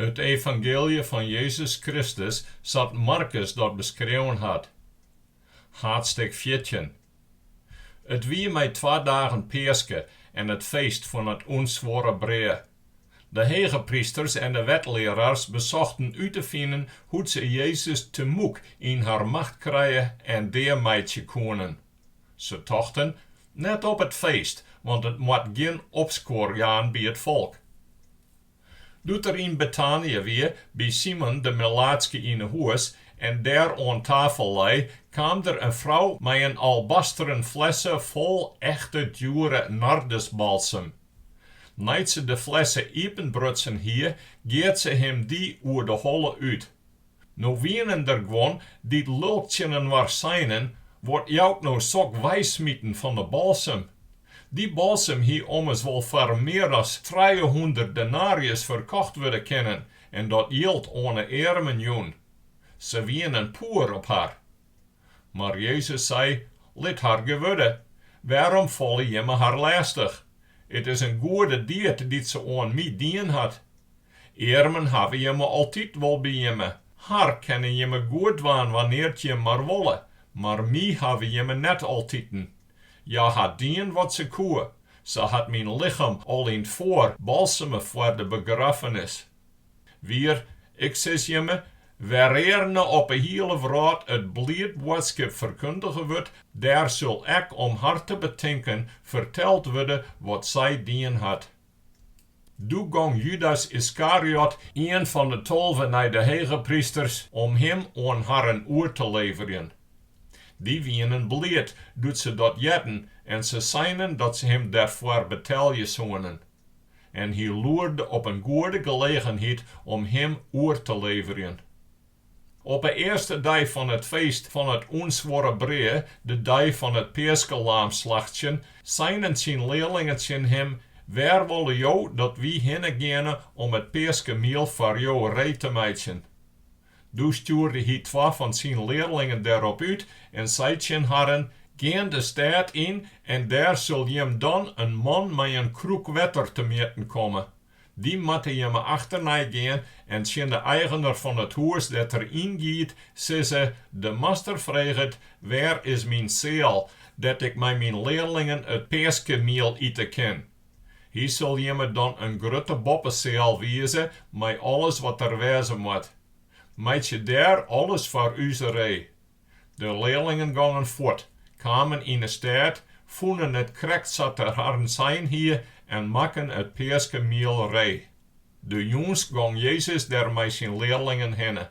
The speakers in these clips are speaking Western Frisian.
It evangeelje fan Jezus Kristus sa't Markus dat beskreaun hat. Haadstik 14. It wie mei twa dagen Peaske en it feest fan it ûnsuorre brea. De hegeprysters en de wetlearaars besochten út te finen hoe't se Jezus temûk yn har macht krije en deameitsje koenen. Se tochten, Net op it feest, want it moat gjin opskuor jaan by it folk. Doe't er yn Betanië wie, by Simon de Melaatske yn 'e hûs, en dêr oan tafel lei, kaam der in frou mei in albasteren flesse fol echte djoere nardusbalsem. Nei't se de flesse iepenbrutsen hie, geat se him dy oer de holle út. No wienen der guon dy't lulk tsjininoar seinen, Wat jout no sok weismiten fan de balsem? Dy balsem hie ommers wol foar mear as 300 denarius ferkocht wurde kinnen en dat jild oan 'e earmen jûn. Se wienen poer op har. Mar Jezus sei, Lit har gewurde. Wêrom falle jimme har lêstich? It is in goede died dy't se oan my dien hat. Earmen hawwe jimme altyd wol by jimme, har kinne jimme goed dwaan wannear't jim mar wolle, mar my hawwe jimme net altiten. Hja hat dien wat se koe, se hat myn lichem al yn 't foar balseme foar de begraffenis. Wier, ik sis jimme, wêrearne op 'e hiele wrâld it bliid boadskip ferkundige wurdt, dêr sil ek om har te betinken ferteld wurde wat sy dien hat. Doe gong Judas Iskariot, ien fan de 12, nei de hegeprysters om him oan harren oer te leverjen. Dy wienen bliid doe't se dat hearden en se seinen dat se him derfoar betelje soenen. En hy loerde op in goede gelegenheid om him oer te leverjen. Op 'e earste dei fan it feest fan it ûnsuorre brea, de dei fan it peaskelaamslachtsjen, seinen syn learlingen tsjin him, Wêr wolle jo dat wy hinne geane om it peaskemiel foar jo ree te meitsjen? Doe stjoerde hy twa fan syn learlingen derop út en sei tsjin harren, Gean de stêd yn en dêr sil jim dan in man mei in krûk wetter temjitten komme. Dy moatte jimme achternei gean en tsjin de eigener fan it hûs dêr't er yn giet sizze, De master freget, Wêr is myn seal, dêr't ik mei myn learlingen it peaskemiel ite kin? Hy sil jimme dan in grutte boppeseal wize mei alles wat der wêze moat. Meitsje dêr alles foar ús ree. De learlingen gongen fuort, kamen yn 'e stêd, fûnen it krekt sa't er harren sein hie en makken it peaskemiel ree. De jûns gong Jezus der mei syn learlingen hinne.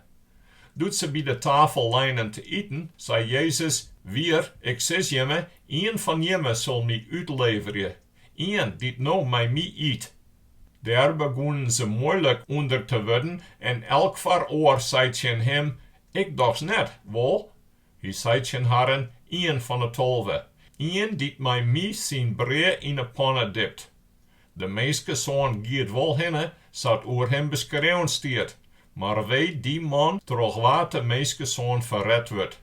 Doe't se by de tafel leinen te iten, sei Jezus, Wier, ik sis jimme, ien fan jimme sil my útleverje, ien dy't no mei my yt. Dêr begûnen se muoilik ûnder te wurden en elk foar oar sei tsjin him, Ik dochs net, wol? Hy sei tsjin harren, Ien fan 'e 12, ien dy't mei my syn brea yn 'e panne dipt. De Minskesoan giet wol hinne, sa't oer him beskreaun stiet, mar wee dy man troch wa't de Minskesoan ferret wurdt.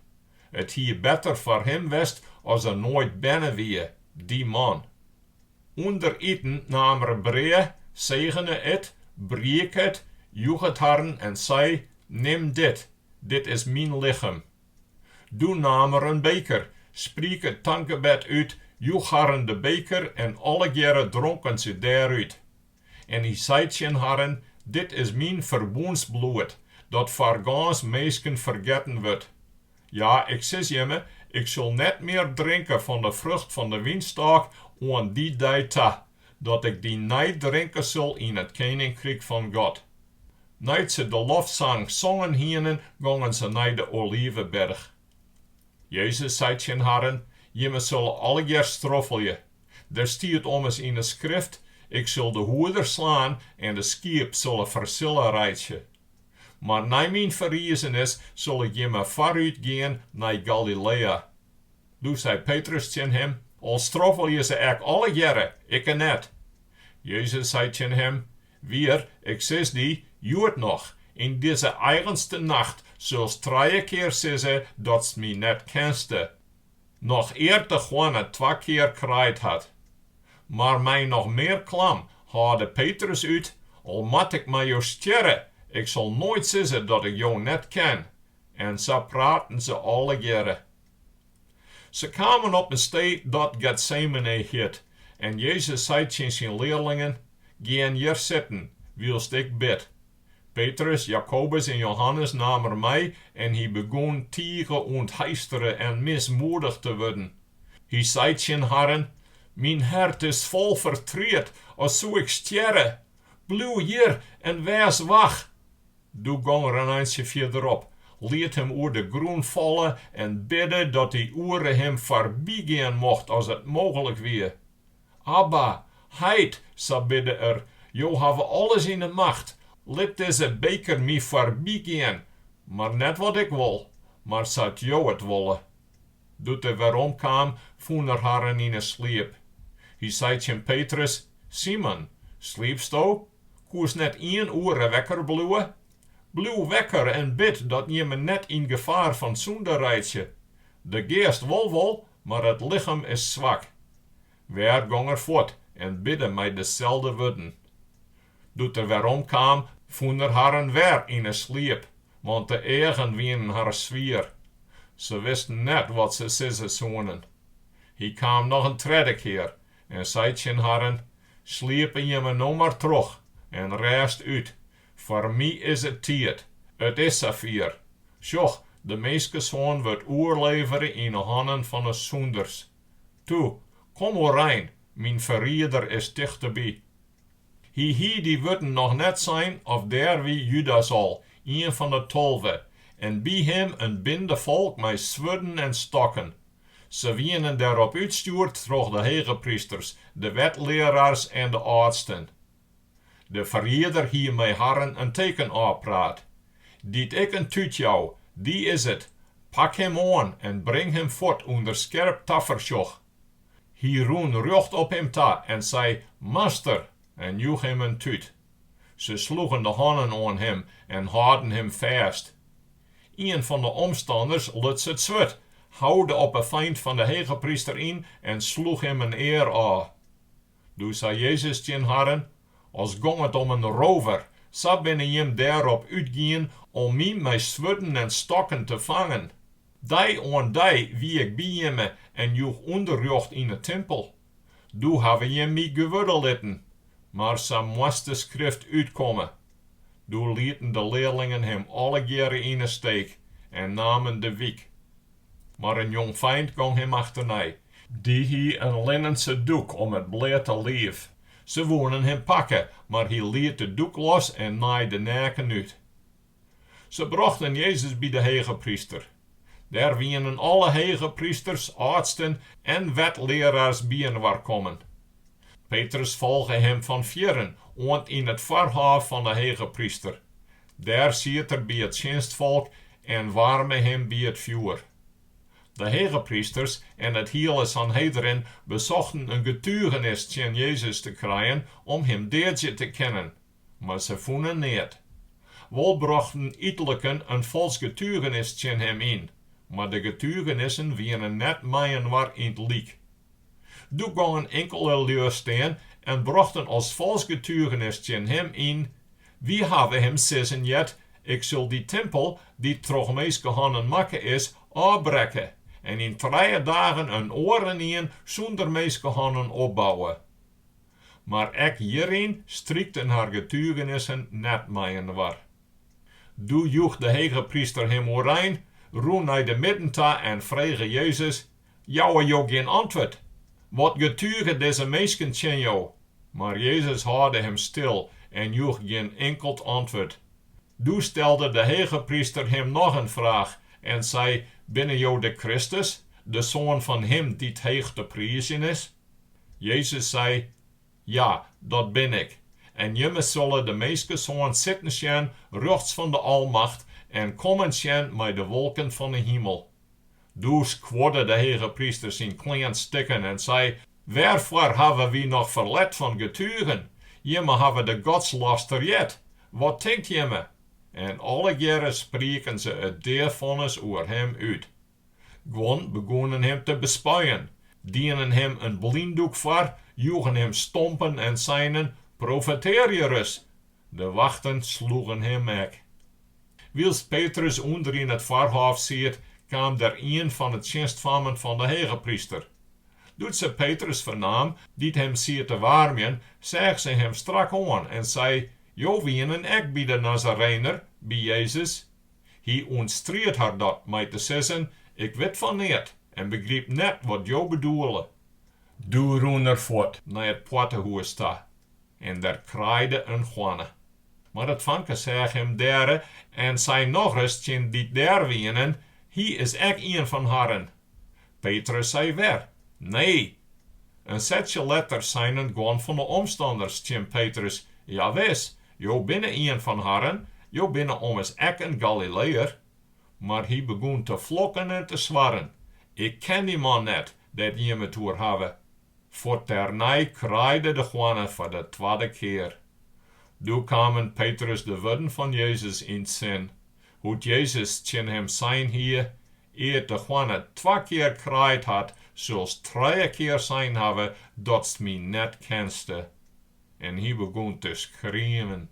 It hie better foar him west as er noait berne wie, dy man. Under iten naam er brea, segene it, briek it, joech it harren en sei, Nim dit, dit is myn lichem. Doe naam er in beker, spriek it tankgebed út, joech harren de beker en allegearre dronken se dêrút. En hy sei tsjin harren, Dit is myn ferbûnsbloed, dat foar gâns minsken fergetten wurdt. Ja, ik sis jimme, ik sil net mear drinke fan de frucht fan de wynstôk oan dy dei ta, dat ik dy nij drinke sil yn it keninkryk fan God. Nei't se de lofsang songen hienen, gongen se nei de Oliveberch. Jezus sei tsjin harren, Jimme sille allegear stroffelje. Der stiet ommers yn 'e Skrift, Ik sil de hoeder slaan en de skiep sille fersille reitsje. Mar nei myn ferrizenis sil ik jimme foarút gean nei Galiléa. Doe sei Petrus tsjin him, Al stroffelje se ek allegearre, ikke net. Jezus sei tsjin him, Wier, ik sis dy, hjoed noch, yn dizze eigenste nacht silst trije kear sizze datst my net kenste, noch ear't de hoanne twa kear kraaid hat. Mar mei noch mear klam hâlde Petrus út, Al moat ik mei jo stjerre, Ik sil noait sizze dat ik jo net ken. En sa praten se allegearre. Se kamen op in stee dat Getsemane hjit, en Jezus sei tsjin syn learlingen, Gean hjir sitten, wylst ik bid. Petrus, Jakobus en Johannes naam er mei en hy begûn tige ûntheistere en mismoedich te wurden. Hy sei tsjin harren, Myn hert is fol fertriet, as soe ik stjerre. Bliuw hjir en wês wach. Doe gong er in eintsje fierderop, liet him oer de grûn falle en bidde dat dy oere him foarbygean mocht as it mooglik wie. Abba, Heit, sa bidde er, jo hawwe alles yn 'e macht, lit dizze beker my foarbygean, mar net wat ik wol, mar sa't jo it wolle. Doe't er weromkaam, fûn er harren yn 'e sliep. Hy sei tsjin Petrus, Simon, sliepsto? Koest net ien oere wekker bliuwe? Bliuw wekker en bid dat jimme net yn gefaar fan sûnde reitsje. De geast wol wol, mar it lichem is swak. Wer gong er fuort en bidde mei deselde wurden. Doe't er weromkaam, fûn er harren wer yn 'e sliep, want de eagen wienen har swier. Se wisten net wat se sizze soenen. Hy kaam noch in tredde kear en sei tsjin harren, Sliepe jimme no mar troch en rêst út, foar my is it tiid, it is safier. Sjoch, de Minskesoan wurdt oerlevere yn 'e hannen fan 'e sûnders. Toe, kom oerein, myn ferrieder is tichteby. Hy hie dy wurden noch net sein of dêr wie Judas al, ien fan de 12, en by him in binde folk mei swurden en stokken. Se wienen derop útstjoerd troch de hegeprysters, de wetlearaars en de âldsten. De ferrieder hie mei harren in teken ôfpraat, Dy't ik in tút jou, dy is it, pak him oan en bring him fuort ûnder skerp tafersjoch. Hy rûn rjocht op him ta en sei, Master! en joech him in tút. Se sloegen de hannen oan him en hâlden him fêst. Ien fan de omstanners luts it swurd, houde op 'e feint fan de hegepryster yn en sloech him in ear ôf. Doe sei Jezus tsjin harren, As gong it om in rover, sa binne jim dêrop útgien om my mei swurden en stokken te fangen. Dei oan dei wie ik by jimme en joech ûnderrjocht yn 'e timpel. Doe hawwe jim my gewurde litten, mar sa moast de Skrift útkomme. Doe lieten de learlingen him allegearre yn 'e steek en namen de wyk. Mar in jongfeint gong him achternei. Dy hie in linnense doek om it bleate liif. Se woenen him pakke, mar hy liet de doek los en naaide neaken út. Se brochten Jezus by de hegepryster. Dêr wienen alle hegeprysters, âldsten en wetlearaars byinoar kommen. Petrus folge him fan fierren oant yn it foarhôf fan 'e hegepryster. Dêr siet er by it tsjinstfolk en waarme him by it fjoer. De hegeprysters en it hiele Sanhedrin besochten in getugenis tsjin Jezus te krijen om him deadzje te kinnen, mar se fûnen neat. Wol brochten ytliken in falsk getugenis tsjin him yn, mar de getugenissen wienen net mei-inoar yn 't lyk. Doe gongen inkele lju stean en brochten as falsk getugenis tsjin him yn, Wy hawwe him sizzen heard, Ik sil dy timpel, dy't troch minskehannen makke is, ôfbrekke en yn trije dagen in oarenien sûnder minskehannen opbouwe. Mar ek hjiryn strykten har getugenissen net mei-inoar. Doe joech de hegepryster him oerein, rûn nei de midden ta en frege Jezus, Jouwe jo gjin antwurd? Wat getuge dizze minsken tsjin jo? Mar Jezus hâlde him stil en joech gjin inkeld antwurd. Doe stelde de hegepryster him noch in fraach en sei, Binne jo de Kristus, de Soan fan Him dy't heech te priizjen is? Jezus sei, Ja, dat bin ik. En jimme sille de Minskesoan sitten sjen rjochts fan de Almacht en kommen sjen mei de wolken fan 'e himel. Doe skuorde de hegepryster syn klean stikken en sei, Wêrfoar hawwe wy noch ferlet fan getugen? Jimme hawwe de godslaster heard. Wat tinkt jimme? En allegearre sprieken se it deafonnis oer him út. Guon begûnen him te bespuien, dienen him in blyndoek foar, joegen him stompen en seinen, Profetearje ris! De wachten sloegen him ek. Wylst Petrus ûnder yn it foarhôf siet, kaam der ien fan 'e tsjinstfammen fan de hegepryster. Doe't se Petrus fernaam, dy't him siet te waarmjen, seach se him strak oan en sei, Jo wienen ek by de Nazarener, by Jezus. Hy ûntstried har dat mei te sizzen, Ik wit fan neat en begryp net wat jo bedoele. Doe rûn er fuort nei it poartehûs ta en der kraaide in hoanne. Mar it fanke seach him dêre en sei nochris tsjin dy't dêr wienen, Hy is ek ien fan harren. Petrus sei wer, Nee. In setsje letter seinen guon fan de omstanners tsjin Petrus, Jawis, jo binne ien fan harren, jo binne ommers ek in Galileeër. Mar hy begûn te flokken en te swarren, Ik ken dy man net, dêr't jimme it oer hawwe. Fuort dêrnei kraaide de hoanne foar de twadde kear. Doe kamen Petrus de wurden fan Jezus yn 't sin, hoe't Jezus tsjin him sein hie, Ear't de hoanne twa kear kraaid hat, silst trije kear sein hawwe datst my net kenste. En hy begûn te skriemen.